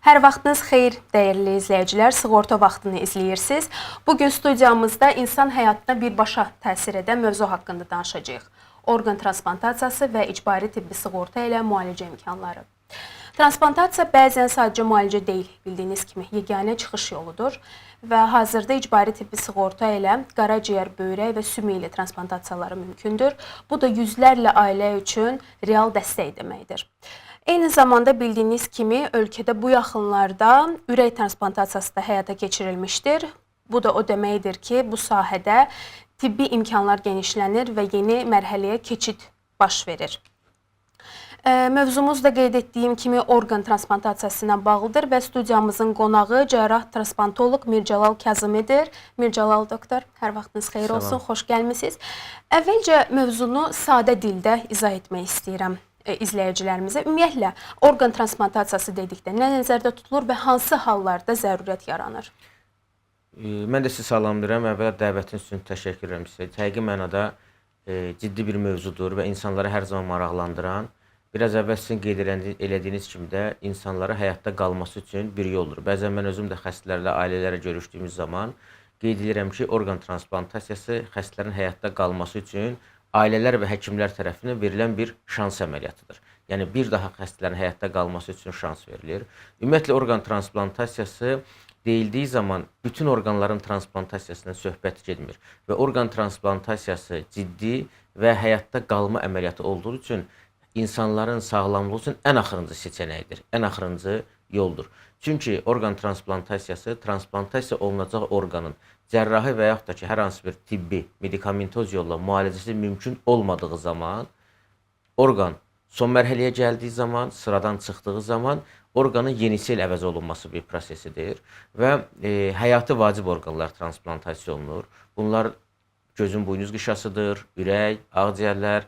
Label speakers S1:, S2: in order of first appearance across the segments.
S1: Hər vaxtınız xeyir, dəyərli izləyicilər. Sığorta vaxtını izləyirsiniz. Bu gün studiyamızda insan həyatına birbaşa təsir edən mövzu haqqında danışacağıq. Orqan transplantasiyası və icbari tibbi sığorta ilə müalicə imkanları. Transplantasiya bəzən sadəcə müalicə deyil, bildiyiniz kimi yeganə çıxış yoludur və hazırda icbari tibbi sığorta ilə qaraciyər, böyrək və sümük ilə transplantasiyaları mümkündür. Bu da yüzlərlə ailə üçün real dəstək deməkdir. Eyni zamanda bildiyiniz kimi ölkədə bu yaxınlarda ürək transplantasiyası da həyata keçirilmişdir. Bu da o deməkdir ki, bu sahədə tibbi imkanlar genişlənir və yeni mərhələyə keçid baş verir. Mövzumuz da qeyd etdiyim kimi orqan transplantasiyası ilə bağlıdır və studiyamızın qonağı cərrah transplantoloq Mircəlal Kazımidir. Mircəlal doktor, hər vaxtınız xeyir olsun, xoş gəlmisiniz. Əvvəlcə mövzunu sadə dildə izah etmək istəyirəm izləyicilərimizə. Ümumiyyətlə, orqan transplantasiyası dedikdə nə nəzərdə tutulur və hansı hallarda zərurət yaranır?
S2: Mən də sizi salamlayıram. Əvvəla dəvətiniz üçün təşəkkür edirəm sizə. Həqiqi mənada ciddi bir mövzudur və insanları hər zaman maraqlandıran, biraz əvvəl sizin qeyd elədiyiniz kimi də insanlara həyatda qalması üçün bir yoldur. Bəzən mən özüm də xəstələrlə, ailələrlə görüşdüyümüz zaman qeyd edirəm ki, orqan transplantasiyası xəstələrin həyatda qalması üçün ailələr və həkimlər tərəfindən verilən bir şans əməliyyatıdır. Yəni bir daha xəstələrin həyatda qalması üçün şans verilir. Ümumiyyətlə orqan transplantasiyası deyildiyi zaman bütün orqanların transplantasiyasından söhbət getmir və orqan transplantasiyası ciddi və həyatda qalma əməliyyatı olduğu üçün insanların sağlamlığı üçün ən axırıncı seçənəkdir, ən axırıncı yoldur. Çünki orqan transplantasiyası transplantasiya olunacaq orqanın cərrahi və yaxud da ki, hər hansı bir tibbi, medikamentoz yolla müalicəsi mümkün olmadığı zaman, orqan son mərhələyə gəldiyi zaman, sıradan çıxdığı zaman orqanın yenisi ilə əvəz olunması bir prosesidir və həyatı vacib orqanlar transplantasiya olunur. Bunlar gözün buynuz qişasıdır, ürək, ağciyərlər,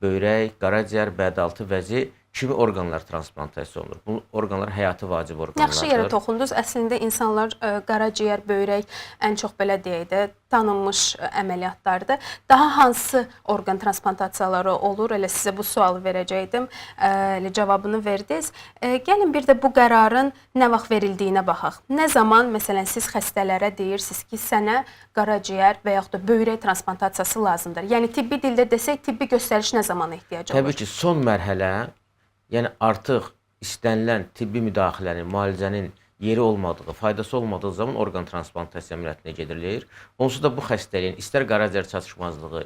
S2: böyrək, qaraciyər, bədaltı vəzi kimi orqanlar transplantasiya olunur. Bu orqanlar həyatı vacib orqanlardır.
S1: Yaxşı yerə toxundunuz. Əslində insanlar qaraciyər, böyrək ən çox belə deyək də tanınmış əməliyyatlardır. Daha hansı orqan transplantasiyaları olur? Elə sizə bu sualı verəcəkdim. Elə cavabını verdiniz. Gəlin bir də bu qərarın nə vaxt verildiyinə baxaq. Nə zaman məsələn siz xəstələrə deyirsiniz ki, sənə qaraciyər və yaxud da böyrək transplantasiyası lazımdır? Yəni tibbi dildə desək, tibbi göstəriş nə zaman ehtiyac olur?
S2: Təbii ki, son mərhələ, yəni artıq istənilən tibbi müdaxilənin, müalicənin yeri olmadığı, faydası olmadığı zaman orqan transplantasiya əməliyyatına gedilir. Onsuz da bu xəstəliyin istər qaraciyər çatışmazlığı,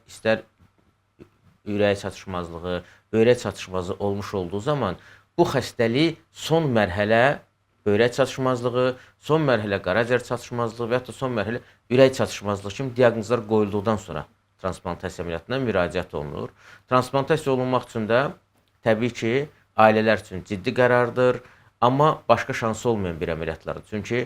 S2: istər ürək çatışmazlığı, böyrək çatışmazlığı olmuş olduğu zaman bu xəstəlik son mərhələ böyrək çatışmazlığı, son mərhələ qaraciyər çatışmazlığı və ya da son mərhələ ürək çatışmazlığı kimi diaqnozlar qoyulduqdan sonra transplantasiya əməliyyatına müraciət olunur. Transplantasiya olunmaq üçün də təbii ki, ailələr üçün ciddi qərardır, amma başqa şansı olmayan bir əməliyyatlardır. Çünki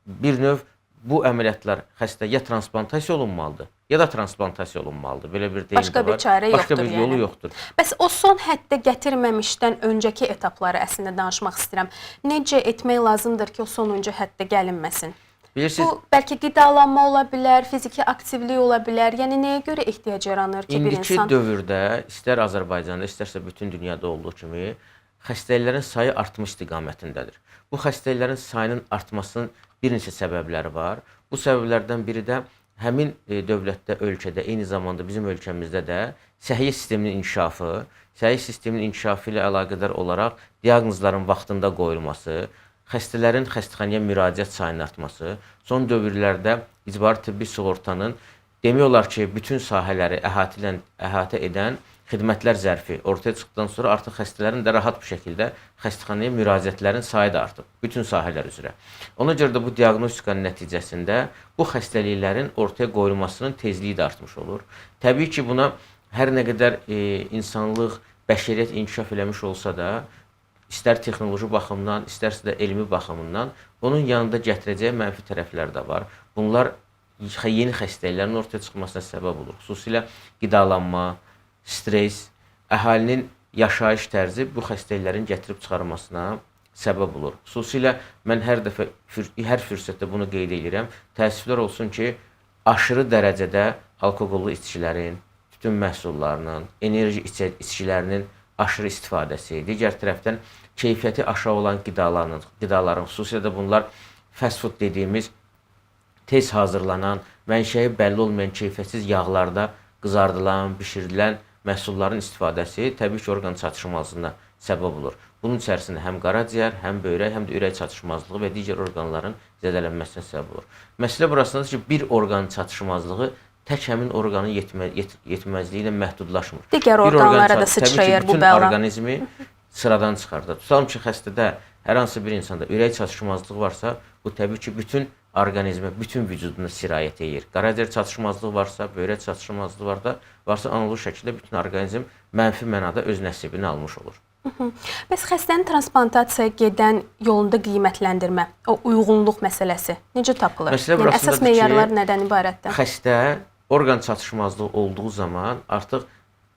S2: bir növ bu əməliyyatlar xəstə ya transplantasiya olunmalıdır, ya da transplantasiya olunmalıdır. Belə bir deyim
S1: Başqa
S2: də
S1: bir
S2: var.
S1: çarə
S2: Başqa
S1: yoxdur
S2: bir yolu
S1: yəni.
S2: yoxdur.
S1: Bəs o son həddə gətirməmişdən öncəki etapları əslində danışmaq istəyirəm. Necə etmək lazımdır ki, o sonuncu həddə gəlinməsin?
S2: Bilirsiniz,
S1: Bu bəlkə qidalanma ola bilər, fiziki aktivlik ola bilər. Yəni nəyə görə ehtiyac yaranır ki, bir
S2: İndiki
S1: insan
S2: dövrdə istər Azərbaycanda, istərsə bütün dünyada olduğu kimi xəstəliklərin sayı artmış istiqamətindədir. Bu xəstəliklərin sayının artmasının bir neçə səbəbləri var. Bu səbəblərdən biri də həmin dövlətdə, ölkədə, eyni zamanda bizim ölkəmizdə də səhiyyə sisteminin inkişafı, səhiyyə sisteminin inkişafı ilə əlaqədar olaraq diaqnozların vaxtında qoyulması, xəstələrin xəstəxanaya müraciət sayının artması, son dövrlərdə icbari tibbi sığortanın demək olar ki, bütün sahələri əhatə edən xidmətlər zərfi ortaya çıxdıqdan sonra artıq xəstələrin də rahat bir şəkildə xəstəxanaya müraciətlərin sayı da artıb bütün sahələr üzrə. Ona görə də bu diaqnostikanın nəticəsində bu xəstəliklərin ortaya qoyulmasının tezliyi də artmış olur. Təbii ki, buna hər nə qədər insanlıq, bəşəriyyət inkişaf eləmiş olsa da, istər texnoloji baxımdan, istərsə də elmi baxımından onun yanında gətirəcəyi mənfi tərəflər də var. Bunlar yeni xəstəliklərin ortaya çıxmasına səbəb olur. Xüsusilə qidalanma, stres, əhalinin yaşayış tərzi bu xəstəliklərin gətirib çıxarmasına səbəb olur. Xüsusilə mən hər dəfə, hər fürsətdə bunu qeyd edirəm. Təəssüflər olsun ki, aşırı dərəcədə alkoqollu içkilərin, tütün məhsullarının, enerji içkilərinin aşırı istifadəsi, digər tərəfdən keyfiyyəti aşağı olan qidaların, xüsusilə də bunlar fast food dediyimiz tez hazırlanan, mənşəyi bəlli olmayan keyfiyyətsiz yağlarda qızardılan, bişirilən məhsulların istifadəsi təbii ki, orqan çatışmazlığına səbəb olur. Bunun içərisində həm qaraciyər, həm böyrək, həm də ürək çatışmazlığı və digər orqanların zədələnməsinə səbəb olur. Məsələ burasındadır ki, bir orqanın çatışmazlığı tək həmin orqanın yetməzliyi ilə məhdudlaşmır.
S1: Digər orqanlara da sıçrayır bu bəla.
S2: Bütün orqanizmi sıradan çıxardır. Tutalım ki, xəstədə hər hansı bir insanda ürək çatışmazlığı varsa, bu təbii ki, bütün orqanizmə, bütün vücuduna sirayət edir. Qaraciyər çatışmazlığı varsa, böyrək çatışmazlığı varsa, analoq şəkildə bütün orqanizm mənfi mənada öz nəsibini almış olur.
S1: Bəs xəstənin transplantasiyaya gedən yolunda qiymətləndirmə, o uyğunluq məsələsi necə tapılır?
S2: Məsələ
S1: yəni, əsas meyarlar nədən ibarətdir?
S2: Xəstə orqan çatışmazlığı olduğu zaman artıq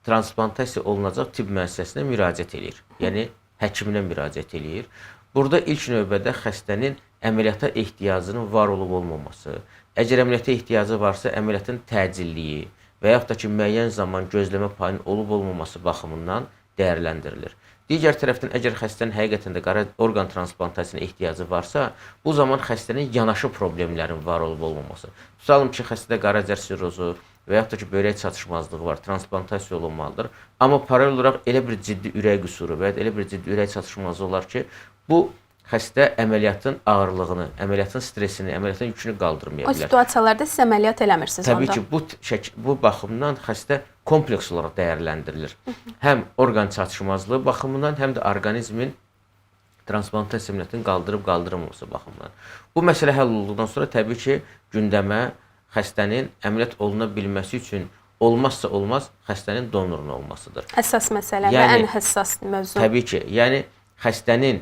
S2: transplantasiya olunacaq tibb müəssisəsinə müraciət eləyir. Yəni həkiminə müraciət eləyir. Burada ilk növbədə xəstənin əməliyyata ehtiyacının var olub olmaması, əgər əməliyyata ehtiyacı varsa, əməliyyatın təcilliyi və yaxud da ki, müəyyən zaman gözləmə payının olub olmaması baxımından dəyərləndirilir. Digər tərəfdən, əgər xəstənin həqiqətən də orqan transplantasiyasına ehtiyacı varsa, bu zaman xəstənin yanaşı problemlərin var olub olmaması. Tutalım ki, xəstədə qaraciyər sirrozu və yaxud da ki, böyrək çatışmazlığı var, transplantasiya olunmalıdır. Amma paralel olaraq elə bir ciddi ürək qüsuru və ya elə bir ciddi ürək çatışmazlığı olar ki, bu xəstə əməliyyatın ağırlığını, əməliyyatın stresini, əməliyyatın yükünü qaldırmaya
S1: bilər. O situasiyalarda siz əməliyyat eləmirsiniz
S2: onda. Təbii ki, bu baxımdan xəstə kompleks olaraq dəyərləndirilir. Həm orqan çatışmazlığı baxımından, həm də orqanizmin transplantasiya əməliyyatının qaldırıb qaldırılmaması baxımından. Bu məsələ həll olduqdan sonra təbii ki, gündəmə xəstənin əməliyyat oluna bilməsi üçün olmazsa olmaz xəstənin donorunun olmasıdır.
S1: Əsas məsələ və ən həssas mövzu.
S2: Təbii ki, yəni xəstənin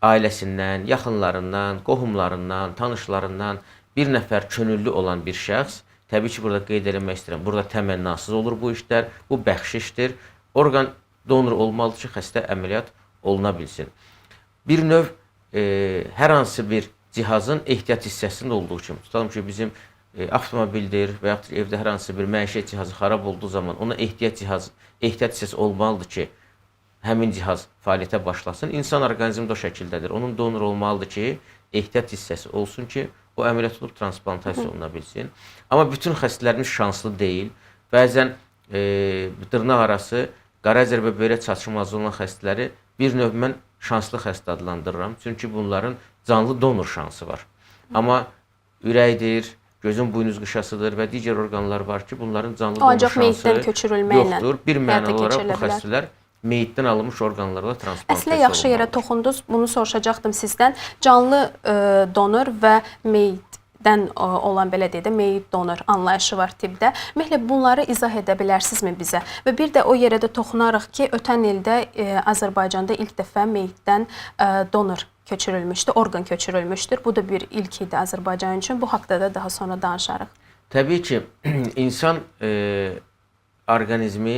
S2: ailəsindən, yaxınlarından, qohumlarından, tanışlarından bir nəfər könüllü olan bir şəxs, təbii ki, burada qeyd eləmək istəyirəm, burada təmənnasız olur bu işlər, bu bəxşişdir. Orqan donor olmalıdır ki, xəstə əməliyyat oluna bilsin. Bir növ hər hansı bir cihazın ehtiyat hissəsində olduğu kimi, tutalım ki, bizim avtomobildir və yaxud evdə hər hansı bir məişət cihazı xarab olduğu zaman ona ehtiyat hissəsi olmalıdır ki, həmin cihaz fəaliyyətə başlasın. İnsan orqanizmi də o şəkildədir. Onun donor olmalıdır ki, ehtiyat hissəsi olsun ki, o əməliyyat olub transplantasiya oluna bilsin. Amma bütün xəstələrimiz şanslı deyil. Bəzən dırnaq arası qaraciyər və böyrək çatışmazlığı olan xəstələri bir növ mən şanslı xəstə adlandırıram. Çünki bunların canlı donor şansı var. Amma ürəkdir, gözün buynuz qışasıdır və digər orqanlar var ki, bunların canlı donor şansı yoxdur. Bir mənalı olaraq bu xəstələr meyitdən alınmış orqanlarla transplantasiya.
S1: Əslində yaxşı yerə toxundunuz. Bunu soruşacaqdım sizdən. Canlı donor və meyitdən olan, belə deyək də, meyit donor anlayışı var tibbdə. Ümumiyyətlə bunları izah edə bilərsinizmi bizə? Və bir də o yerə də toxunarıq ki, ötən ildə Azərbaycanda ilk dəfə meyitdən donor köçürülmüşdü, orqan köçürülmüşdür. Bu da bir ilk idi Azərbaycan üçün. Bu haqda da daha sonra danışarıq.
S2: Təbii ki, insan orqanizmi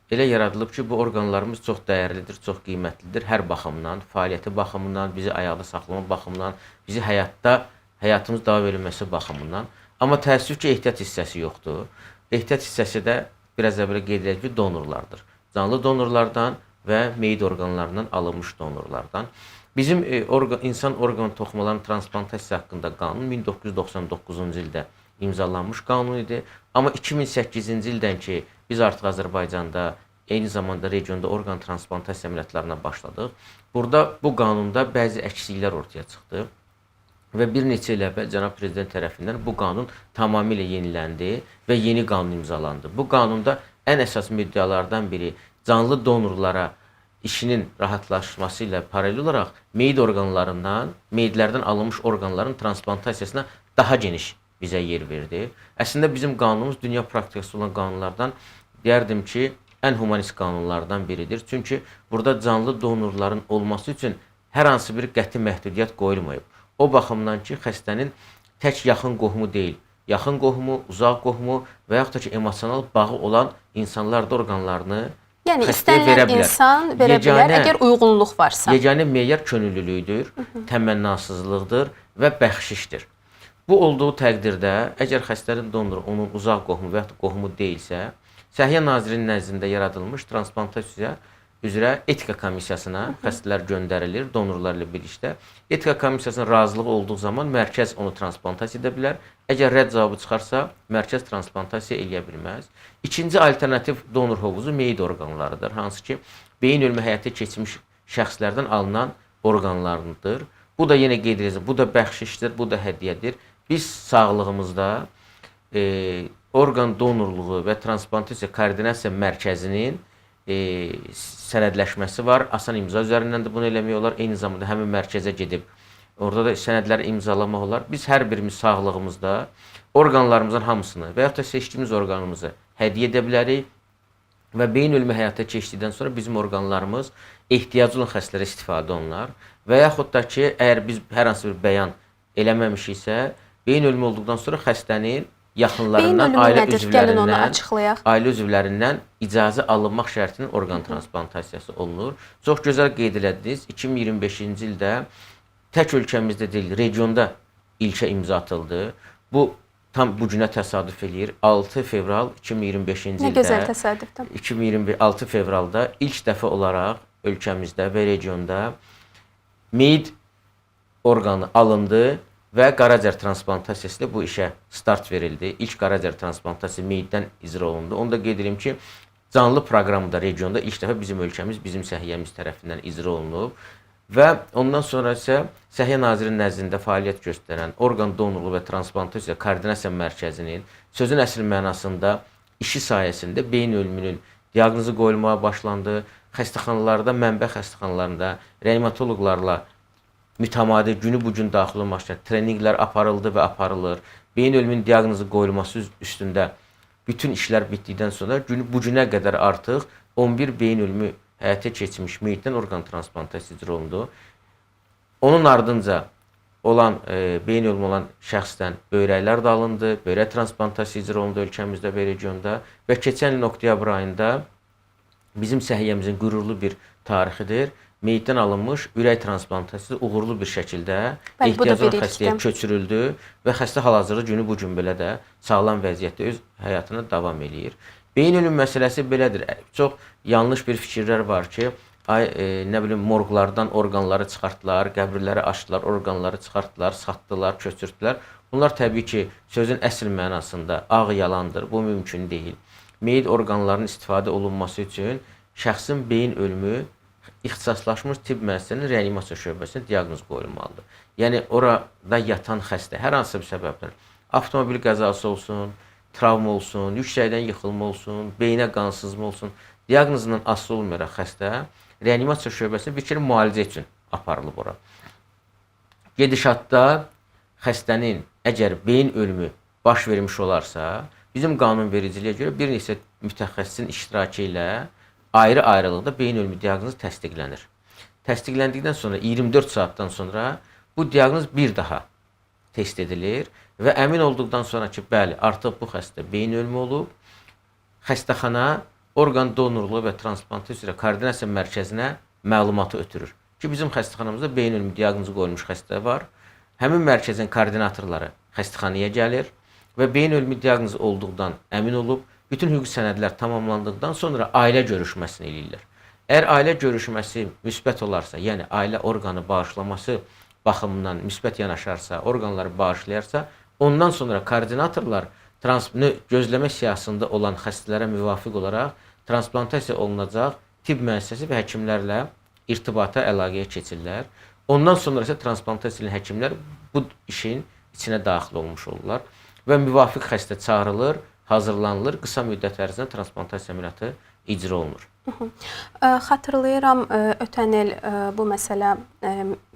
S2: elə yaradılıb ki, bu orqanlarımız çox dəyərlidir, çox qiymətlidir hər baxımdan, fəaliyyəti baxımından, bizi ayaqda saxlama baxımından, bizi həyatımız davam edilməsi baxımından. Amma təəssüf ki, ehtiyat hissəsi yoxdur. Ehtiyat hissəsi də biraz əvvəl qeyd edək ki, donorlardır. Canlı donorlardan və meyit orqanlarından alınmış donorlardan. Bizim insan orqan toxumalarının transplantasiyası haqqında qanun 1999-cu ildə imzalanmış qanun idi. Amma 2008-ci ildən ki, biz artıq Azərbaycanda, eyni zamanda regionda orqan transplantasiya əməliyyatlarına başladıq. Burada bu qanunda bəzi əksikliklər ortaya çıxdı və bir neçə il əvvəl cənab prezident tərəfindən bu qanun tamamilə yeniləndi və yeni qanun imzalandı. Bu qanunda ən əsas müddəalardan biri canlı donorlara işinin rahatlaşması ilə paralel olaraq meyit orqanlarından, meyitlərdən alınmış orqanların transplantasiyasına daha geniş bizə yer verdi. Əslində bizim qanunumuz dünya praktikası olan qanunlardan deyərdim ki, ən humanist qanunlardan biridir. Çünki burada canlı donorların olması üçün hər hansı bir qəti məhdudiyyət qoyulmayıb. O baxımdan ki, xəstənin tək yaxın qohumu deyil, yaxın qohumu, uzaq qohumu və yaxud da ki, emosional bağı olan insanlar da orqanlarını
S1: Yəni istənilən insan verə bilər, əgər uyğunluq varsa.
S2: Yeganə meyar könüllülükdür, təmənnasızlıqdır və bəxşişdir. Bu olduğu təqdirdə, əgər xəstənin donoru onun uzaq qohumu və yaxud da qohumu deyilsə, Səhiyyə Nazirinin nəzdində yaradılmış transplantasiya üzrə etika komissiyasına xəstələr göndərilir donorlar ilə birlikdə. Etika komissiyasının razılığı olduğu zaman mərkəz onu transplantasiya edə bilər. Əgər rədd cavabı çıxarsa, mərkəz transplantasiya eləyə bilməz. İkinci alternativ donor hovuzu meyit orqanlarıdır, hansı ki, beyin ölümü həyata keçmiş şəxslərdən alınan orqanlarıdır. Bu da yenə qeyd edəcəm, bu da bəxşişdir, bu da hədiyyədir. Biz sağlığımızda orqan donorluğu və transplantasiya koordinasiya mərkəzinin sənədləşməsi var. Asan imza üzərindən də bunu eləmək olar. Eyni zamanda həmin mərkəzə gedib orada da sənədləri imzalamaq olar. Biz hər birimiz sağlığımızda orqanlarımızın hamısını və yaxud da seçdiyimiz orqanımızı hədiyyə edə bilərik və beyin ölümü həyata keçdikdən sonra bizim orqanlarımız ehtiyacı olan xəstələrə istifadə olunar və yaxud da ki, əgər biz hər hansı bir bəyan eləməmişiksə, beyin ölümü olduqdan sonra xəstənin yaxınlarından, ailə
S1: nədir? Gəlin onu
S2: üzvlərindən,
S1: açıqlayaq.
S2: ailə üzvlərindən icazə alınmaq şərti ilə orqan transplantasiyası olunur. Çox gözəl qeyd elədiniz. 2025-ci ildə tək ölkəmizdə deyil, regionda ilkə imza atıldı. Bu tam bu günə təsadüf eləyir. 6 fevral 2025-ci
S1: Nə
S2: ildə
S1: gözəl təsadüfdür.
S2: 2026 fevralda ilk dəfə olaraq ölkəmizdə və regionda meyit orqanı alındı və qaraciyər transplantasiyası ilə bu işə start verildi. İlk qaraciyər transplantasiyası meyitdən icra olundu. Onu da qeyd edirəm ki, canlı proqramda regionda ilk dəfə bizim ölkəmiz, bizim səhiyyəmiz tərəfindən icra olunub və ondan sonra isə Səhiyyə Nazirinin nəzdində fəaliyyət göstərən orqan donorluğu və transplantasiya koordinasiya mərkəzinin sözün əsl mənasında işi sayəsində beyin ölümünün diaqnozu qoyulmağa başlandı. Xəstəxanalarda, mənbə xəstəxanalarında reanimatoloqlarla mütəmadi günü bu gün daxil olmaqla treninqlər aparıldı və aparılır. Beyin ölümünün diaqnozu qoyulması üstündə bütün işlər bitdikdən sonra günü bu günə qədər artıq 11 beyin ölümü həyata keçmiş meyitdən orqan transplantasiyası icra olundu. Onun ardınca olan beyin ölümü olan şəxsdən böyrəklər də alındı, böyrək transplantasiyası icra olundu ölkəmizdə və regionda və keçən ilin oktyabr ayında bizim səhiyyəmizin qürurlu bir tarixidir. Meyitdən alınmış ürək transplantasiyası uğurlu bir şəkildə ehtiyacı olan xəstəyə köçürüldü və xəstə hal-hazırda günü bu gün belə də sağlam vəziyyətdə öz həyatına davam eləyir. Beyin ölümü məsələsi belədir. Çox yanlış bir fikirlər var ki, ay nə bilim morqlardan orqanları çıxartdılar, qəbirləri açdılar, orqanları çıxartdılar, satdılar, köçürtdülər. Bunlar təbii ki, sözün əsl mənasında ağ yalandır. Bu mümkün deyil. Meyit orqanlarının istifadə olunması üçün şəxsin beyin ölümü ixtisaslaşmış tibb müəssisəsinin reanimasiya şöbəsinə diaqnoz qoyulmalıdır. Yəni orada yatan xəstə hər hansı bir səbəbdən avtomobil qəzası olsun, travma olsun, yüksəkdən yıxılma olsun, beyinə qansızma olsun, diaqnozundan asılı olmayaraq xəstə reanimasiya şöbəsinə bir kere müalicə üçün aparılıb ora. Gedişatda xəstənin əgər beyin ölümü baş vermiş olarsa, bizim qanunvericiliyə görə bir neçə mütəxəssisin iştirakı ilə ayrı-ayrılıqda beyin ölümü diaqnozu təsdiqlənir. Təsdiqləndikdən sonra 24 saatdan sonra bu diaqnoz bir daha test edilir və əmin olduqdan sonra ki, bəli, artıq bu xəstə beyin ölümü olub, xəstəxana orqan donorluğu və transplantasiya üzrə koordinasiya mərkəzinə məlumatı ötürür ki, bizim xəstəxanamızda beyin ölümü diaqnozu qoyulmuş xəstə var. Həmin mərkəzin koordinatorları xəstəxanaya gəlir və beyin ölümü diaqnozu olduqdan əmin olub, bütün hüquqi sənədlər tamamlandıqdan sonra ailə görüşməsini eləyirlər. Əgər ailə görüşməsi müsbət olarsa, yəni ailə orqanı bağışlaması baxımından müsbət yanaşarsa, orqanları bağışlayarsa, ondan sonra koordinatorlar gözləmə siyahısında olan xəstələrə müvafiq olaraq transplantasiya olunacaq tibb müəssisəsi və həkimlərlə irtibata, əlaqəyə keçirlər. Ondan sonra isə transplantasiya edən həkimlər bu işin içinə daxil olmuş olurlar və müvafiq xəstə çağırılır, hazırlanılır, qısa müddət ərzində transplantasiya əməliyyatı icra olunur.
S1: Xatırlayıram, ötən il bu məsələ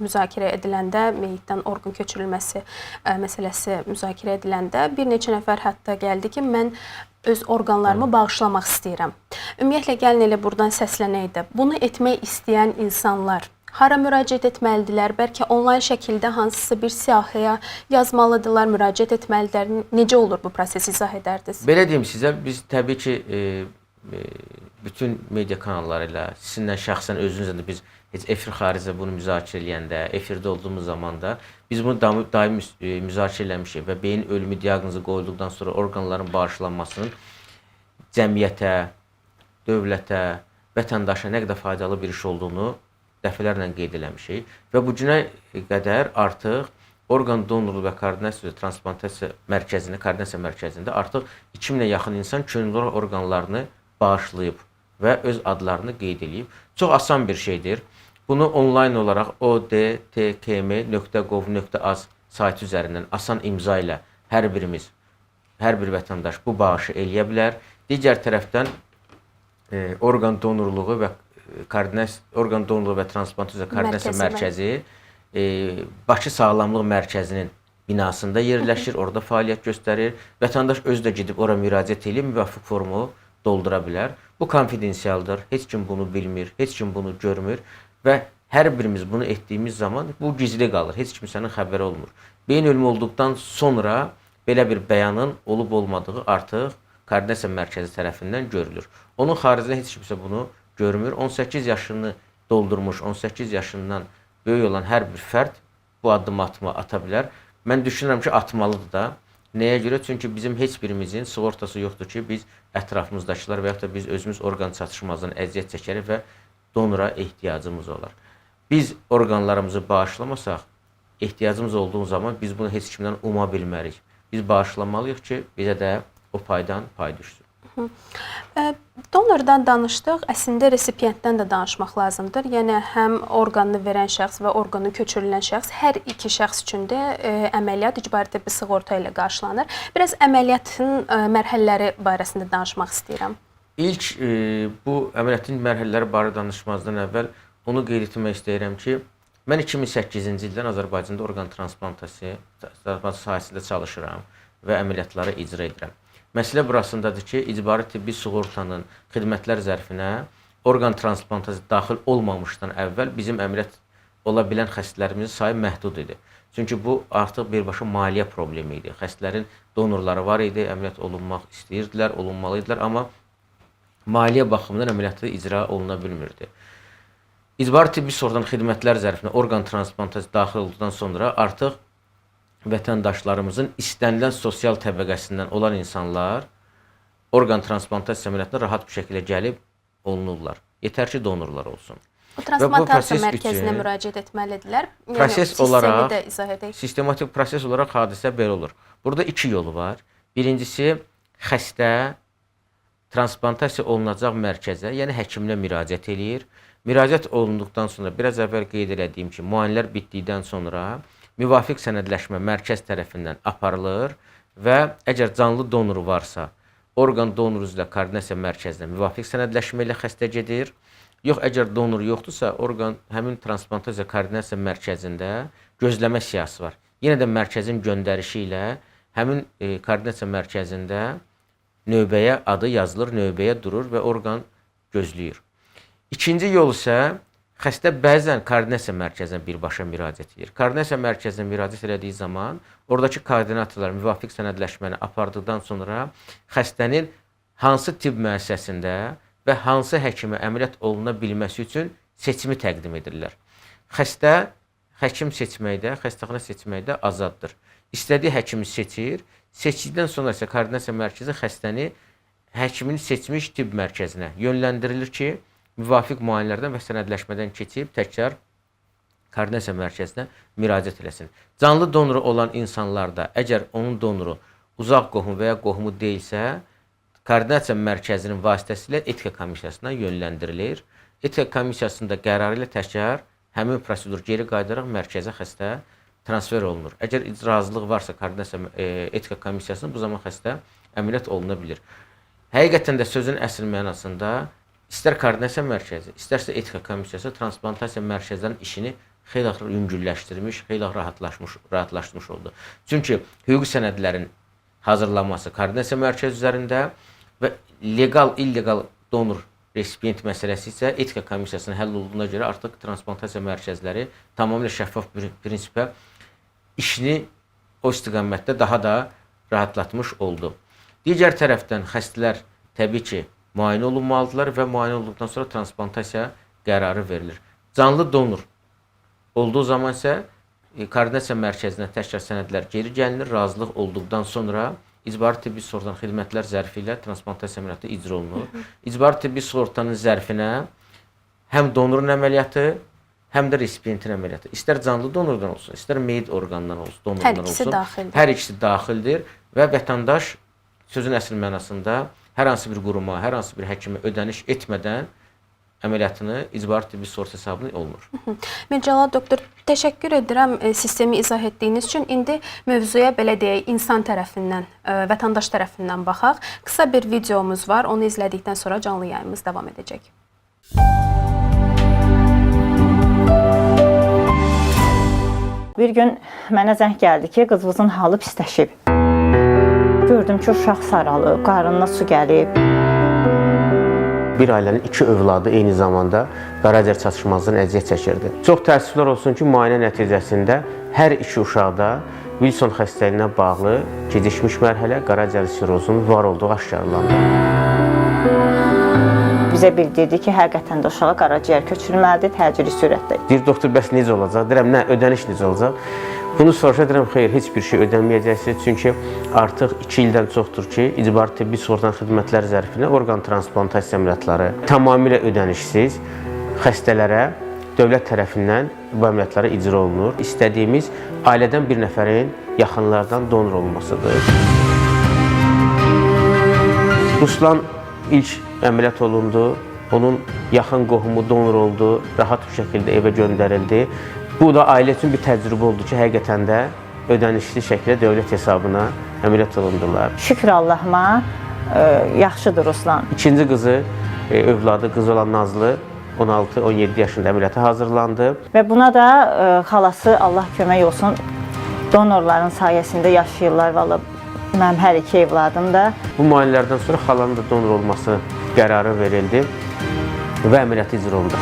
S1: müzakirə ediləndə, meyitdən orqan köçürülməsi məsələsi müzakirə ediləndə bir neçə nəfər hətta gəldi ki, mən öz orqanlarımı bağışlamaq istəyirəm. Ümumiyyətlə gəlin elə burdan səslənək də. Bunu etmək istəyən insanlar hara müraciət etməlidirlər? Bəlkə onlayn şəkildə hansısa bir siyahıya yazmalıdırlar, müraciət etməlidirlər. Necə olur bu proses, izah edərdiniz?
S2: Belə deyim sizə, biz təbii ki, bütün media kanalları ilə, sizinlə şəxsən özünüzlə də biz heç efir xaricində bunu müzakirə eləyəndə, efirdə olduğumuz zaman da biz bunu daim müzakirə eləmişik və beyin ölümü diaqnozu qoyulduqdan sonra orqanların bağışlanmasının cəmiyyətə, dövlətə vətəndaşa nə qədər faydalı bir iş olduğunu dəfələrlə qeyd eləmişik və bu günə qədər artıq orqan donorluğu və koordinasiya transplantasiya mərkəzində, koordinasiya mərkəzində artıq 2000-ə yaxın insan könüllü olaraq orqanlarını bağışlayıb və öz adlarını qeyd eləyib. Çox asan bir şeydir. Bunu onlayn olaraq odtkm.gov.az saytı üzərindən asan imza ilə hər birimiz, hər bir vətəndaş bu bağışı eləyə bilər. Digər tərəfdən orqan donorluğu və koordinasiya, orqan donorluğu və transplantasiya koordinasiya mərkəzi Bakı Sağlamlıq Mərkəzinin binasında yerləşir, orada fəaliyyət göstərir. Vətəndaş özü də gedib ora müraciət eləyib müvafiq formu doldura bilər. Bu konfidensialdır. Heç kim bunu bilmir, heç kim bunu görmür və hər birimiz bunu etdiyimiz zaman bu gizli qalır. Heç kimsənin xəbəri olmur. Beyin ölümü olduqdan sonra belə bir bəyanın olub olmadığı artıq koordinasiya mərkəzi tərəfindən görülür. Onun xaricində heç kimsə bunu görmür. 18 yaşını doldurmuş, 18 yaşından böyük olan hər bir fərd bu addımı ata bilər. Mən düşünürəm ki, atmalıdır da. Nəyə görə? Çünki bizim heç birimizin sığortası yoxdur ki, biz ətrafımızdakılar və yaxud da biz özümüz orqan çatışmazlığından əziyyət çəkərik və donora ehtiyacımız olar. Biz orqanlarımızı bağışlamasaq, ehtiyacımız olduğu zaman biz bunu heç kimdən uma bilmərik. Biz bağışlamalıyıq ki, bizə də o paydan pay düşsün.
S1: Donordan danışdıq, əslində resipiyentdən də danışmaq lazımdır. Yəni həm orqanını verən şəxs və orqanı köçürülən şəxs, hər iki şəxs üçün də əməliyyat icbari tibbi sığorta ilə qarşılanır. Biraz əməliyyatın mərhələləri barəsində danışmaq istəyirəm.
S2: İlk bu əməliyyatın mərhələləri barədə danışmazdan əvvəl onu qeyd etmək istəyirəm ki, mən 2008-ci ildən Azərbaycanda orqan transplantasiya sahəsində çalışıram və əməliyyatları icra edirəm. Məsələ burasındadır ki, icbari tibbi sığortanın xidmətlər zərfinə orqan transplantasiyası daxil olmamışdan əvvəl bizim əməliyyat ola bilən xəstələrimizin sayı məhdud idi. Çünki bu artıq birbaşa maliyyə problemi idi. Xəstələrin donorları var idi, əməliyyat olunmaq istəyirdilər, olunmalı idilər, amma maliyyə baxımından əməliyyatı icra oluna bilmirdi. İcbari tibbi sığortanın xidmətlər zərfinə orqan transplantasiyası daxil olduqdan sonra artıq vətəndaşlarımızın istənilən sosial təbəqəsindən olan insanlar orqan transplantasiya əməliyyatına rahat bir şəkildə gəlib olunurlar. Yetər ki, donorlar olsun.
S1: O transplantasiya mərkəzinə müraciət etməlidirlər. Yəni,
S2: proses olaraq,
S1: də izah edək.
S2: Sistematik proses olaraq hadisə belə olur. Burada iki yolu var. Birincisi, xəstə transplantasiya olunacaq mərkəzə, yəni həkiminə müraciət eləyir. Müraciət olunduqdan sonra, biraz əvvəl qeyd elədiyim ki, müayinələr bitdikdən sonra müvafiq sənədləşmə mərkəz tərəfindən aparılır və əgər canlı donoru varsa, orqan donoru üzrə koordinasiya mərkəzinə müvafiq sənədləşmə ilə xəstə gedir. Yox, əgər donor yoxdursa, orqan həmin transplantasiya koordinasiya mərkəzində gözləmə siyahısı var. Yenə də mərkəzin göndərişi ilə həmin koordinasiya mərkəzində növbəyə adı yazılır, növbəyə durur və orqan gözləyir. İkinci yol isə xəstə bəzən koordinasiya mərkəzinə birbaşa müraciət edir. Koordinasiya mərkəzinə müraciət elədiyi zaman oradakı koordinatorlar müvafiq sənədləşməni apardıqdan sonra xəstənin hansı tibb müəssisəsində və hansı həkimə əməliyyat oluna bilməsi üçün seçimi təqdim edirlər. Xəstə həkim seçməkdə, xəstəxana seçməkdə azaddır. İstədiyi həkimi seçir. Seçdikdən sonra isə koordinasiya mərkəzi xəstəni həkimin seçmiş tibb mərkəzinə yönləndirilir ki, müvafiq müayinələrdən və sənədləşmədən keçib təkrar koordinasiya mərkəzinə müraciət eləsin. Canlı donoru olan insanlarda, əgər onun donoru uzaq qohumu və ya qohumu deyilsə, koordinasiya mərkəzinin vasitəsilə etika komissiyasına yönləndirilir. Etika komissiyasında qərarı ilə təkrar həmin prosedur geri qayıdaraq mərkəzə xəstə transfer olunur. Əgər razılıq varsa koordinasiya etika komissiyasının, bu zaman xəstə əməliyyat oluna bilir. Həqiqətən də sözün əsl mənasında istər koordinasiya mərkəzi, istərsə etika komissiyası transplantasiya mərkəzlərinin işini xeyli yüngülləşdirmiş, xeyli rahatlaşmış oldu. Çünki hüquqi sənədlərin hazırlanması koordinasiya mərkəzi üzərində və legal, illegal donor resipient məsələsi isə etika komissiyasının həll olduğuna görə artıq transplantasiya mərkəzləri tamamilə şəffaf bir prinsipə işini o istiqamətdə daha da rahatlatmış oldu. Digər tərəfdən xəstələr təbii ki, müayinə olunmalıdırlar və müayinə olduqdan sonra transplantasiya qərarı verilir. Canlı donor olduğu zaman isə koordinasiya mərkəzinə təkrar sənədlər geri gəlinir, razılıq olduqdan sonra İcbari tibbi sığortanın xidmətlər zərfi ilə transplantasiya əməliyyatı icra olunur. İcbari tibbi sığortanın zərfinə həm donorun əməliyyatı, həm də resipientin əməliyyatı. İstər canlı donordan olsun, istər meyit orqandan olsun, donordan
S1: Hər ikisi
S2: olsun.
S1: Daxildir.
S2: Hər ikisi daxildir və vətəndaş sözün əsl mənasında hər hansı bir quruma, hər hansı bir həkimə ödəniş etmədən əməliyyatını icbari tibbi sığorta hesabına olunur.
S1: Mircəlal doktor, təşəkkür edirəm sistemi izah etdiyiniz üçün. İndi mövzuya belə deyək, insan tərəfindən, vətəndaş tərəfindən baxaq. Qısa bir videomuz var. Onu izlədikdən sonra canlı yayımız davam edəcək.
S3: Bir gün mənə zəng gəldi ki, qızımızın halı pisləşib. Gördüm ki, uşaq saralıb, qarnına su gəlib.
S2: Bir ailənin iki övladı eyni zamanda qaraciyər çatışmazlığından əziyyət çəkirdi. Çox təəssüflər olsun ki, müayinə nəticəsində hər iki uşaqda Wilson xəstəliyinə bağlı gecikmiş mərhələ qaraciyər sirozunun var olduğu aşkarlandı.
S3: Bizə bildirdi ki, həqiqətən də uşağa qaraciyər köçürülməlidir təcili sürətdə.
S2: Deyir, doktor, bəs necə olacaq? Deyirəm, nə, ödəniş necə olacaq? Bunu soruşa deyirəm, xeyr, heç bir şey ödəməyəcəksiniz. Çünki artıq 2 ildən çoxdur ki, icbari tibbi sığortanın xidmətlər zərfinə orqan transplantasiya əməliyyatları tamamilə ödənişsiz xəstələrə dövlət tərəfindən bu əməliyyatları icra olunur. İstədiyimiz ailədən bir nəfərin yaxınlardan donor olmasıdır. Ruslan ilk əməliyyat olundu. Onun yaxın qohumu donor oldu, rahat bir şəkildə evə göndərildi. Bu da ailə üçün bir təcrübə oldu ki, həqiqətən də ödənişli şəkildə dövlət hesabına əməliyyat olundular.
S3: Şükür Allahıma, yaxşıdır Ruslan.
S2: İkinci qızı, övladı qızı olan Nazlı 16-17 yaşında əməliyyata hazırlandı.
S3: Və buna da xalası Allah kömək olsun, donorların sayəsində yaşayırlar valla. Mənim hər iki evladım da.
S2: Bu müayinələrdən sonra xalanın da donor olması qərarı verildi və əməliyyatı icra olundu.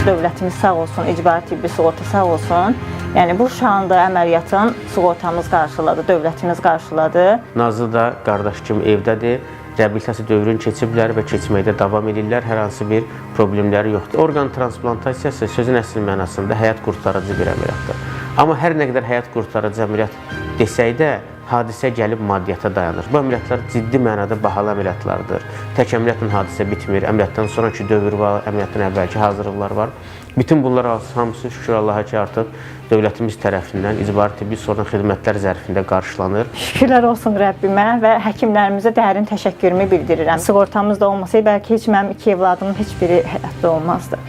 S3: Dövlətimiz sağ olsun, icbari tibbi sığorta sağ olsun. Yəni bu uşağın da əməliyyatın sığortamız qarşıladı, dövlətimiz qarşıladı.
S2: Nazlı da qardaş kimi evdədir. Reabilitasiya dövrünü keçiblər və keçməkdə davam edirlər. Hər hansı bir problemləri yoxdur. Orqan transplantasiyası sözün əsl mənasında həyat qurtarıcı bir əməliyyatdır. Amma hər nə qədər həyat qurtarıcı əməliyyat desək də, hadisə gəlib maddiyyata dayanır. Bu əməliyyatlar ciddi mənada bahalı əməliyyatlardır. Tək əməliyyatla hadisə bitmir. Əməliyyatdan sonraki dövr var, əməliyyatdan əvvəlki hazırlıqlar var. Bütün bunlar hamısı şükür Allaha ki, artıq dövlətimiz tərəfindən icbari tibbi sığorta xidmətlər zərfində qarşılanır.
S3: Şükürlər olsun Rəbbimə və həkimlərimizə dərin təşəkkürümü bildirirəm. Sığortamız da olmasaydı, bəlkə heç mənim iki evladımın heç biri həyatda olmazdı.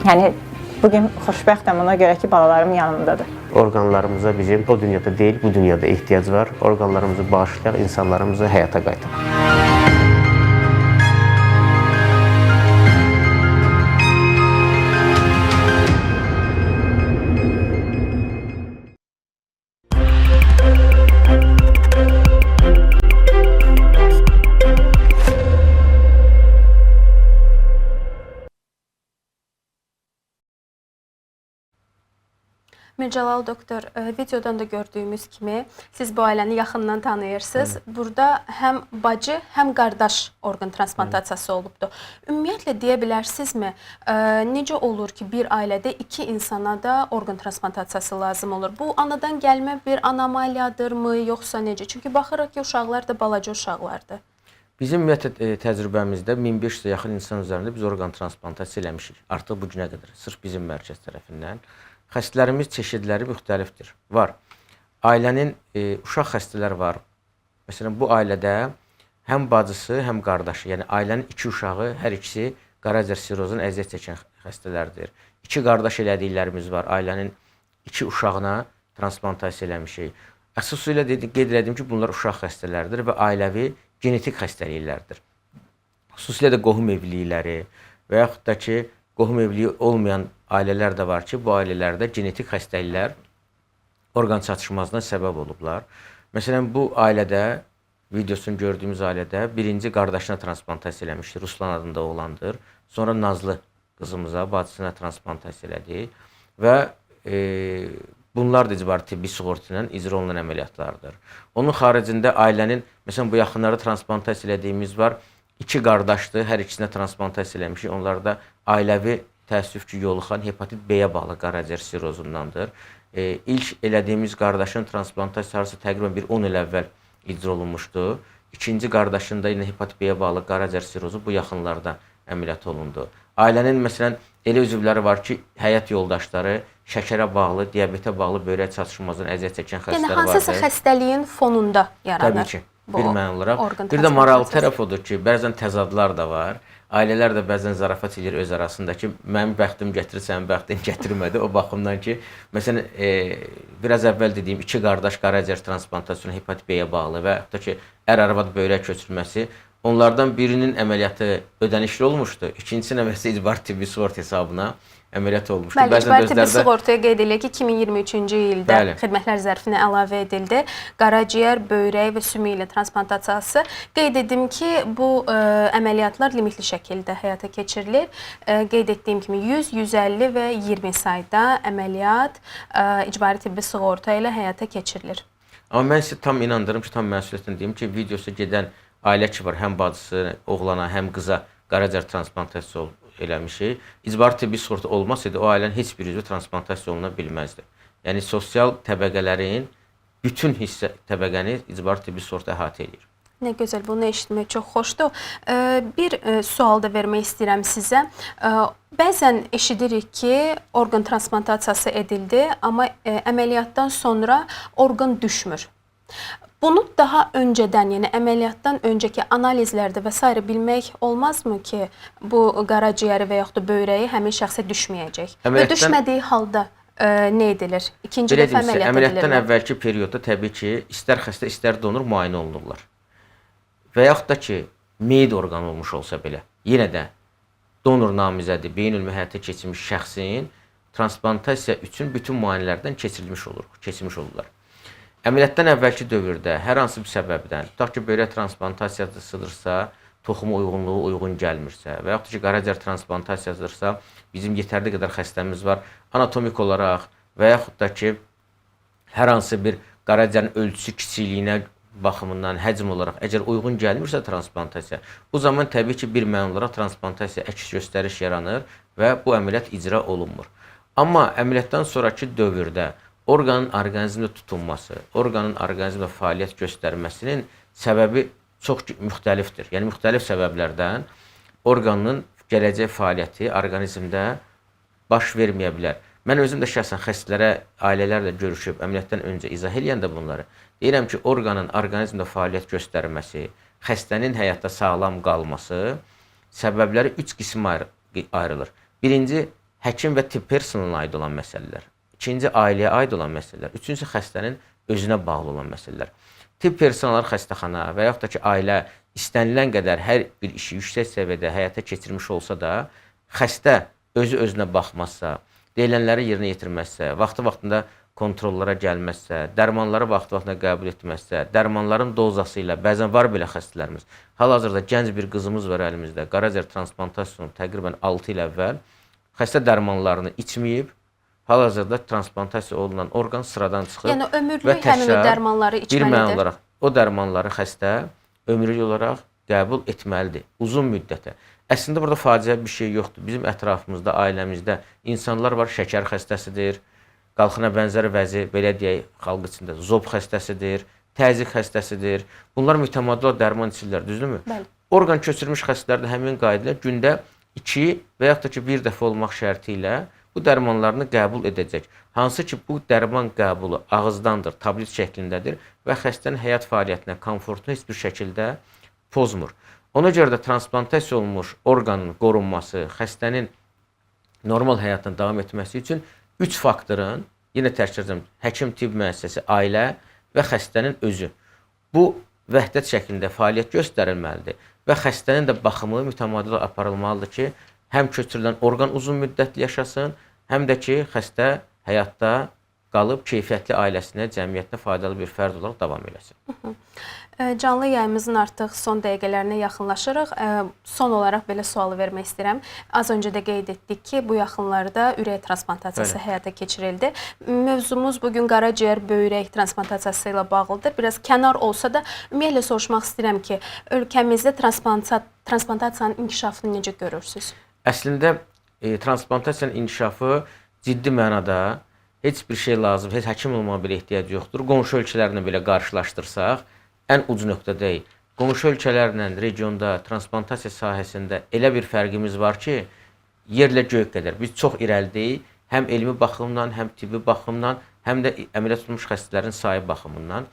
S3: Yəni bugün xoşbəxtəm ona görə ki, balalarım yanımdadır.
S2: Orqanlarımıza bizim o dünyada deyil, bu dünyada ehtiyac var. Orqanlarımızı bağışlayaq, insanlarımızı həyata qaytaraq.
S1: Mircəlal doktor, videodan da gördüyümüz kimi siz bu ailəni yaxından tanıyırsınız. Burada həm bacı, həm qardaş orqan transplantasiyası olubdur. Ümumiyyətlə deyə bilərsinizmi, necə olur ki, bir ailədə iki insana da orqan transplantasiyası lazım olur? Bu anadan gəlmə bir anomaliyadırmı, yoxsa necə? Çünki baxırıq ki, uşaqlar da balaca uşaqlardır.
S2: Bizim ümumiyyətlə təcrübəmizdə 1500-ə yaxın insan üzərində biz orqan transplantasiya eləmişik. Artıq bu günə qədər sırf bizim mərkəz tərəfindən. Xəstələrimiz çeşidləri müxtəlifdir. Var. Ailənin uşaq xəstələr var. Məsələn, bu ailədə həm bacısı, həm qardaşı, yəni ailənin iki uşağı, hər ikisi qaraciyər sirozundan əziyyət çəkən xəstələrdir. İki qardaş elədiklərimiz var. Ailənin iki uşağına transplantasiya eləmişik. Xüsusilə qeyd elədim ki, bunlar uşaq xəstələrdir və ailəvi genetik xəstəliklərdir. Xüsusilə də qohum evlilikləri və yaxud da ki, qohum evliliyi olmayan ailələr də var ki, bu ailələrdə genetik xəstəliklər orqan çatışmazlığına səbəb olublar. Məsələn, bu ailədə, videosunu gördüyümüz ailədə birinci qardaşına transplantasiya eləmişdi, Ruslan adında oğlandır. Sonra Nazlı qızımıza, bacısına transplantasiya elədik və bunlar da icbari tibbi sığorta ilə icra olunan əməliyyatlardır. Onun xaricində ailənin, məsələn, bu yaxınlarda transplantasiya elədiyimiz var, iki qardaşdır, hər ikisinə transplantasiya eləmişik. Onlar da ailəvi təəssüf ki, yoluxan hepatit B-yə bağlı qaraciyər sirozundandır. İlk elədiyimiz qardaşın transplantasiyası təqribən bir 10 il əvvəl icra olunmuşdu. İkinci qardaşın da yenə hepatit B-yə bağlı qaraciyər sirozu bu yaxınlarda əməliyyat olundu. Ailənin məsələn elə üzvləri var ki, həyat yoldaşları şəkərə bağlı, diabetə bağlı böyrək çatışmazlığından əziyyət çəkən xəstələr
S1: Yəni
S2: vardır.
S1: hansısa xəstəliyin fonunda yaranır.
S2: Təbii ki,
S1: bu
S2: bir məna olaraq.
S1: orqan
S2: Bir də maraqlı
S1: transplantasiyası.
S2: tərəf odur ki, bəzən təzadlar da var. Ailələr də bəzən zarafat eləyir öz arasında ki, mənim bəxtim gətirir, sənin bəxtin gətirmədi. O baxımdan ki, məsələn, biraz əvvəl dediyim iki qardaş qaraciyər transplantasyonu hepatit B-yə bağlı və hətta ki, ər-arvad böyrək köçürməsi, onlardan birinin əməliyyatı ödənişli olmuşdu. İkincisinin əməliyyatı icbari tibbi sığorta hesabına əməliyyat olmuşdu.
S1: Bəli,
S2: Bəzən
S1: icbari tibbi
S2: özləri də
S1: sığortaya qeyd eləyək ki, 2023-cü ildə
S2: Bəli.
S1: xidmətlər zərfinə əlavə edildi. Qaraciyər, böyrək və sümük ilə transplantasiyası. Qeyd edim ki, bu əməliyyatlar limitli şəkildə həyata keçirilir. Qeyd etdiyim kimi 100, 150 və 20 sayda əməliyyat icbari tibbi sığorta ilə həyata keçirilir.
S2: Amma mən sizi tam inandırım ki, tam məsuliyyətlə deyim ki, videosu gedən ailə ki var, həm bacısı, oğlana, həm qıza qaraciyər transplantasiyası eləmişik. İcbari tibbi sığorta olmasaydı, o ailənin heç bir üzvü transplantasiya oluna bilməzdi. Yəni sosial təbəqələrin bütün hissə təbəqəni icbari tibbi sığorta əhatə eləyir.
S1: Nə gözəl, bunu eşitmək çox xoşdur. Bir sual da vermək istəyirəm sizə. Bəzən eşidirik ki, orqan transplantasiyası edildi, amma əməliyyatdan sonra orqan düşmür. Bunu daha öncədən, yəni əməliyyatdan öncəki analizlərdə və sairə bilmək olmazmı ki, bu qaraciyəri və yaxud da böyrəyi həmin şəxsə düşməyəcək? Və düşmədiyi halda nə edilir? İkinci
S2: Belə
S1: dəfə
S2: deyim sizə,
S1: əməliyyat
S2: əməliyyatdan
S1: edilirmi?
S2: əvvəlki periodda təbii ki, istər xəstə, istər donor müayinə olunurlar. Və yaxud da ki, meyit orqanı olmuş olsa belə, yenə də donor namizədi, beyin ölümü həyata keçirmiş şəxsin transplantasiya üçün bütün müayinələrdən keçirmiş olurlar. Əməliyyatdan əvvəlki dövrdə hər hansı bir səbəbdən, tutaq ki, böyrək transplantasiyasıdırsa, toxumu uyğunluğu uyğun gəlmirsə və yaxud da ki, qaraciyər transplantasiyasıdırsa, bizim yetərli qədər xəstəmiz var, anatomik olaraq və yaxud da ki, hər hansı bir qaraciyərin ölçüsü kiçikliyinə baxımından, həcm olaraq əgər uyğun gəlmirsə transplantasiya, bu zaman təbii ki, bir məna olaraq transplantasiya əks göstəriş yaranır və bu əməliyyat icra olunmur. Amma əməliyyatdan sonrakı dövrdə orqanın orqanizmdə tutunması, orqanın orqanizmdə fəaliyyət göstərməsinin səbəbi çox müxtəlifdir. Yəni müxtəlif səbəblərdən orqanın gələcək fəaliyyəti orqanizmdə baş verməyə bilər. Mən özüm də şəxsən xəstələrə, ailələrlə görüşüb əməliyyatdan öncə izah eləyəndə bunları deyirəm ki, orqanın orqanizmdə fəaliyyət göstərməsi, xəstənin həyatda sağlam qalması səbəbləri 3 qismə ayrılır. Birinci, həkim və tibb personalına aid olan məsələlər. İkinci, ailəyə aid olan məsələlər. Üçüncü, xəstənin özünə bağlı olan məsələlər. Tibb personalı xəstəxana və yaxud da ki, ailə istənilən qədər hər bir işi yüksək səviyyədə həyata keçirmiş olsa da, xəstə özü özünə baxmazsa, deyilənləri yerinə yetirməzsə, vaxtı-vaxtında kontrollara gəlməzsə, dərmanları vaxtı-vaxtında qəbul etməzsə, dərmanların dozası ilə bəzən var belə xəstələrimiz. Hal-hazırda gənc bir qızımız var əlimizdə, qaraciyər transplantasiyasını təqribən 6 il əvvəl xəstə dərmanlarını içməyib, hal-hazırda transplantasiya olunan orqan sıradan çıxıb.
S1: Yəni ömürlük həmin o dərmanları
S2: Bir məna
S1: içməlidir.
S2: olaraq o dərmanları xəstə ömürlük olaraq qəbul etməlidir uzun müddətə. Əslində burada faciə bir şey yoxdur. Bizim ətrafımızda, ailəmizdə insanlar var, şəkər xəstəsidir, qalxına bənzər vəzi, belə deyək, xalq içində zob xəstəsidir, təzyiq xəstəsidir. Bunlar mütəmadi olaraq dərman içirlər, düzdürmü?
S1: Bəli.
S2: Orqan köçürmüş xəstələr də həmin qayda ilə gündə 2 və yaxud da ki, bir dəfə olmaq şərti ilə bu dərmanlarını qəbul edəcək. Hansı ki, bu dərman qəbulu ağızdandır, tablet şəklindədir və xəstənin həyat fəaliyyətinə, komfortunu heç bir şəkildə pozmur. Ona görə də transplantasiya olunmuş orqanın qorunması, xəstənin normal həyatına davam etməsi üçün 3 faktorun, yenə təkrar edirəm, həkim, tibb müəssisəsi, ailə və xəstənin özü. Bu vəhdət şəklində fəaliyyət göstərilməlidir və xəstənin də baxımı mütəmadi olaraq aparılmalıdır ki, həm köçürülən orqan uzun müddətli yaşasın, həm də ki, xəstə həyatda qalıb keyfiyyətli ailəsinə, cəmiyyətinə faydalı bir fərd olaraq davam eləsin.
S1: Canlı yayımızın artıq son dəqiqələrinə yaxınlaşırıq. Son olaraq belə sualı vermək istəyirəm. Az öncə də qeyd etdik ki, bu yaxınlarda ürək transplantasiyası həyata keçirildi. Mövzumuz bugün qaraciyər böyrək transplantasiyası ilə bağlıdır. Biraz kənar olsa da ümumiyyətlə soruşmaq istəyirəm ki, ölkəmizdə transplantasiyanın inkişafını necə görürsüz?
S2: Əslində transplantasiyanın inkişafı ciddi mənada Heç bir şey lazım, heç həkim olmağa belə ehtiyac yoxdur. Qonşu ölkələrlə belə qarşılaşdırsaq, ən uc nöqtədəyik. Qonşu ölkələrlə regionda transplantasiya sahəsində elə bir fərqimiz var ki, yerlə göy qədər. Biz çox irəlidəyik, həm elmi baxımdan, həm tibbi baxımdan, həm də əməliyyat olunmuş xəstələrin sayı baxımından.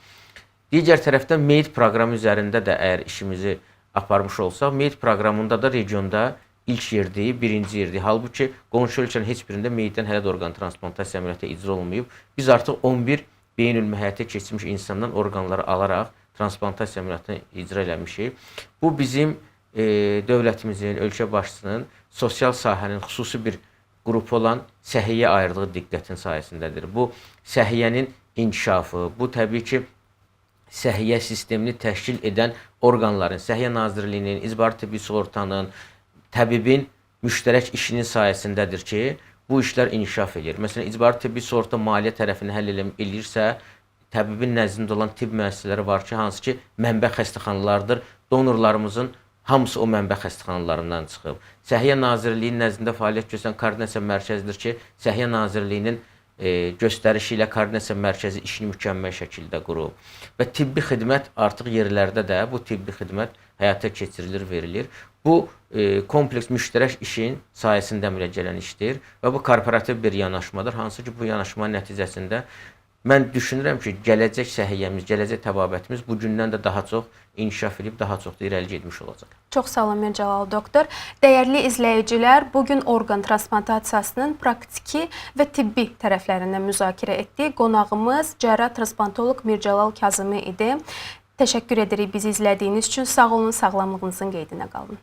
S2: Digər tərəfdən MEYD proqramı üzərində də əgər işimizi aparmış olsaq, MEYD proqramında da regionda ilk yerdəyik, birinci yerdəyik. Halbuki qonşu ölkənin heç birində MEYD-dən hələ də orqan transplantasiya əməliyyatı icra olunmayıb. Biz artıq 11 beyin ölümü həyata keçirmiş insandan orqanları alaraq transplantasiya əməliyyatını icra eləmişik. Bu bizim dövlətimizin, ölkə başçısının sosial sahənin xüsusi bir qrupu olan səhiyyəyə ayırdığı diqqətin sayəsindədir. Bu səhiyyənin inkişafı, bu təbii ki, səhiyyə sistemini təşkil edən orqanların, Səhiyyə Nazirliyinin, İcbari Tibbi Sığortanın, təbibin müştərək işinin sayəsindədir ki, bu işlər inkişaf edir. Məsələn, İcbari Tibbi Sığorta maliyyə tərəfini həll eləyirsə, təbibin nəzdində olan tibb müəssisələri var ki, hansı ki, mənbə xəstəxanalardır. Donorlarımızın hamısı o mənbə xəstəxanalarından çıxıb. Səhiyyə Nazirliyinin nəzdində fəaliyyət göstərən koordinasiya mərkəzidir ki, Səhiyyə Nazirliyinin göstərişi ilə koordinasiya mərkəzi işini mükəmməl şəkildə qurub. Və tibbi xidmət artıq yerlərdə də bu tibbi xidmət həyata keçirilir, verilir. Bu kompleks müştərək işin sayəsində əmələ gələn işdir və bu korporativ bir yanaşmadır, hansı ki, bu yanaşmanın nəticəsində mən düşünürəm ki, gələcək səhiyyəmiz, gələcək təbabətimiz bu gündən də daha çox inkişaf edib, daha çox da irəli getmiş olacaq.
S1: Çox sağ olun Mircəlal doktor. Dəyərli izləyicilər, bu gün orqan transplantasiyasının praktiki və tibbi tərəflərindən müzakirə etdik. Qonağımız cərrah transplantoloq Mircəlal Kazımi idi. Təşəkkür edirik bizi izlədiyiniz üçün. Sağ olun, sağlamlığınızın qeydinə qalın.